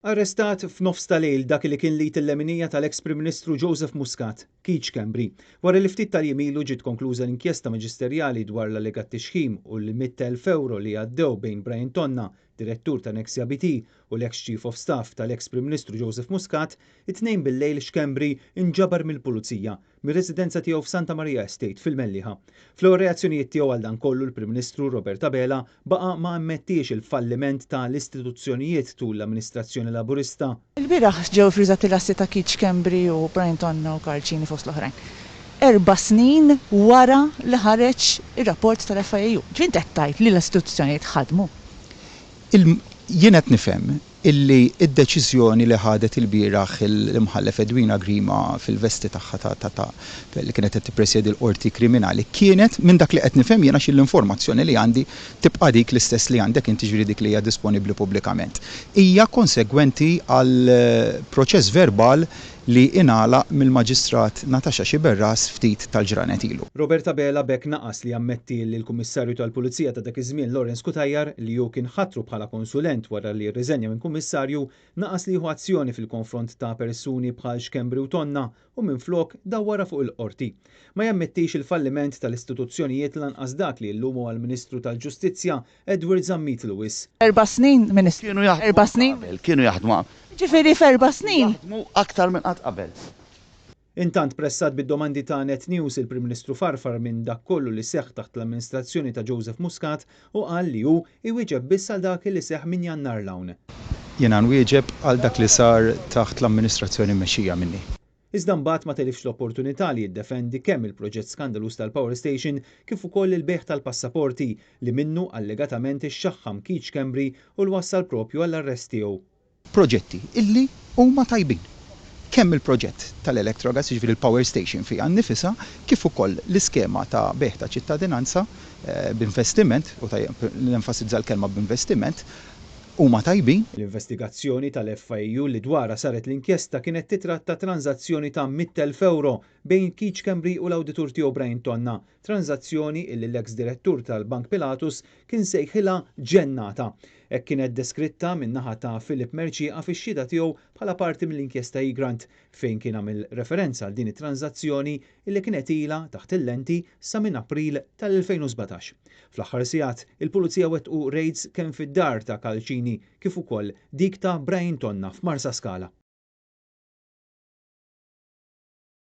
Arrestat f'nofs ta' lejl dak li kien l-id il-leminija tal-eks Prim Ministru Joseph Muscat, Keith Schembri, wara li ftit tal-jiem ilu ġiet konkluża l-inkjesta maġisterjali dwar l-allegat tixħim u l-100,000 euro li għaddew bejn Brian Tonna, direttur ta' Nexia BT, u l-eks Chief of Staff tal-eks Prim Ministru Joseph Muscat, it-Tnejn bil-lejl Schembri nġabar mill-Pulizija mir-residenza tiegħu f'Santa Maria Estate fil-Mellieħa. Fl-ewwel reazzjonijiet tiegħu għal dan kollu l-Prim Ministru Robert Abela baqa' ma ammettiex il-falliment ta' l-istituzzjonijiet tul l-amministrazzjoni Laburista. Ilbieraħ ġew iffriżati l-assi ta' Keith Schembri u Brian Tonna u Karl Cini fost l-oħrajn. 4 snin wara li ħareġ ir-rapport tal-FIAU. Ġifieri inti qed tgħid li l-istituzzjonijiet ħadmu? Jien qed nifhem illi d-deċiżjoni li ħadet ilbieraħ l-Imħallef Edwina Grima fil-vesti tagħha ta' ta' li kienet qed tippresjedi l-Qorti Kriminali kienet, minn dak li qed nifhem jien għax l-informazzjoni li għandi tibqa' dik l-istess li għandek inti, ġifieri dik li hija disponibbli pubblikament, hija konsegwenti għal proċess verbal li ingħalaq mill-Maġistrat Natasha Sciberras ftit tal-ġranet ilu. Robert Abela b'hekk naqas li jammetti li l-Kummissarju tal-Pulizija ta' dak iż-żmien Lawrence Cutajar, li hu kien ħatru bħala konsulent wara li rriżenja minn kummissarju, naqas li jieħu azzjoni fil-konfront ta' persuni bħal Schembri u Tonna u minflok dawwarha fuq il-qorti. Ma jammettix il-falliment tal-istituzzjonijiet lanqas dak li llum huwa l-Ministru tal-Ġustizzja Edward Zammit Lewis. 4 snin, Ministru. Kienu jaħdmu 4 snin. Qabel, kienu jaħdmu. Ġifieri f'4 snin. Jaħdmu aktar minn qatt qabel. Intant pressat bid-domandi ta' Net News, il-Prim Ministru farfar minn dak kollu li seħħ taħt l-amministrazzjoni ta' Joseph Muscat u qal li hu iwieġeb biss għal dak li seħħ minn Jannar 'l hawn. Jiena nwieġeb għal dak li sar taħt l-amministrazzjoni mmexxija minni. Iżda mbagħad ma telifx l-opportunità li jiddefendi kemm il-proġett skandaluż tal-Power Station kif ukoll il-bejgħ tal-passaporti li minnu allegatament ixxaħħam Keith Schembri u li wassal propju għall-arrest tiegħu. Proġetti illi huma tajbin. Kemm il-proġett tal-Electrogas, jiġifieri l-power station fiha nnifisha, kif ukoll l-iskema ta' bejgħ ta' ċittadinanza b'investiment, u tajjeb nenfasizza l-kelma b'investiment, huma tajbin. L-investigazzjoni tal-FIAU li dwarha saret l-inkjesta kienet titratta tranżazzjoni ta' 100,000 euro bejn Keith Schembri u l-awditur tiegħu Brian Tonna, tranżazzjoni illi l-eks direttur tal-Bank Pilatus kien sejħilha ġennata. Hekk kienet deskritta min-naħa ta' Philip Mercieca fix-xhieda tiegħu bħala parti mill-inkjesta Egrant, fejn kien għamel referenza għal din it-tranżazzjoni illi kienet ilha taħt il-lenti sa minn April tal-2017. Fl-aħħar sigħat, il-Pulizija wettqu raids kemm fid-dar ta' Karl Cini kif ukoll dik ta' Brian Tonna f'Marsa Skala.